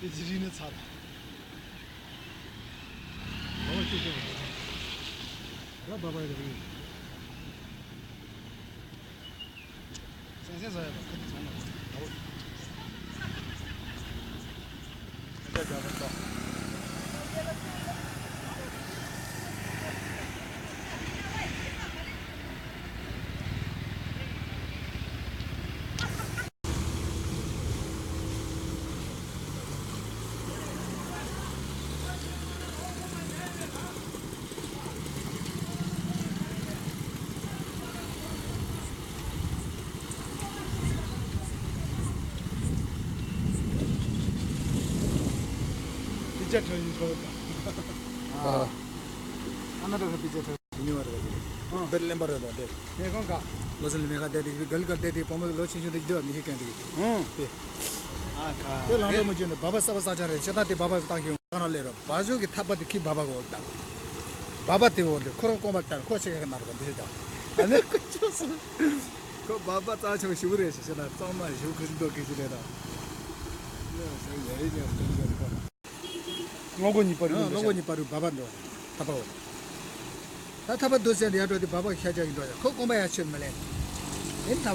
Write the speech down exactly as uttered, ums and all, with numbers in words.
རི་ནས་ཚར། ལོ་ཤེས་ཤེས་ར་བ་བ་རི། སེང་སེང་ཟ་ཡ་ལ་ཁ་ཏི་ཚང་ལ་ལོ། ཁ་ཏི་རྒྱ་བ་ཏོ། དཔེ་ཆ་ཁྲོད་ཡིན་ཁྲོད་དང་། ཨ། ཨ་ན་ཏྲ་ཁ་དཔེ་ཆ་ཁྲོད། ཉི་མ་རེད་པ། ཨ། དེར་གླེན་པ་རེད་པ་དེ། ངས་གང་ག་ལོ་ཚོད་ལ་མེ་ཁ་བསྡད་དེ་ག་ལི་ག་བསྡད་དེ་བུ་མོ་ལོ་ཆུང་ཆུང་དེ་འདི་བ་མི་ཤེས་མཁན་དེ། ཨང་། དེ། ཨ་ཁ་དེ་ལང་ལོ་མ་བྱུང་ནས་སྦག་སྦག་ས་བ་ས་ཆ་རེད། ཤ་ཐག་དེ་སྦག་སྦག་བཏང་ཤེས་གང་རང་ལས་རོ། སྦག་ཞོག་གི་ཐག་པ་དེ་ཁྱི་སྦག་སྦག་གོ་ད། སྦག་སྦག་དེ་འོ་དེ་ཁོ་རང་རྐང་པ་ལྟར་ཁོ་ཆེ་ག་ན་རོ་འདི་ཤེས་ད། ཨ་ནི་ཁོ་ཆོག་སོང་། ཁོ་སྦག་སྦག་རྩ་ཆེ་བ་ཞུ་གི་རེད་ཤེས་ཤེས་ད། གཙང་མ་ཞུ་གི་རེད་འདུག་གི་ཞེས་རེད་ད། ལོ་མགོ་གཉིས་པ་རུ་ཨ་ལོ་མགོ་གཉིས་པ་རུ་སྦག་སྦག་འགྲོ། ཐག་པ་འོ། ད་ཐག་པ་འདུག་ཟེར་ཡར་འགྲོ་དེ་སྦག་སྦག་ཤ་རྒྱག་གི་འགྲོ་ཡ། ཁོ་རྐང་པ་ཡར་ཆོད་མ་ལེན། ཨེ་ཐག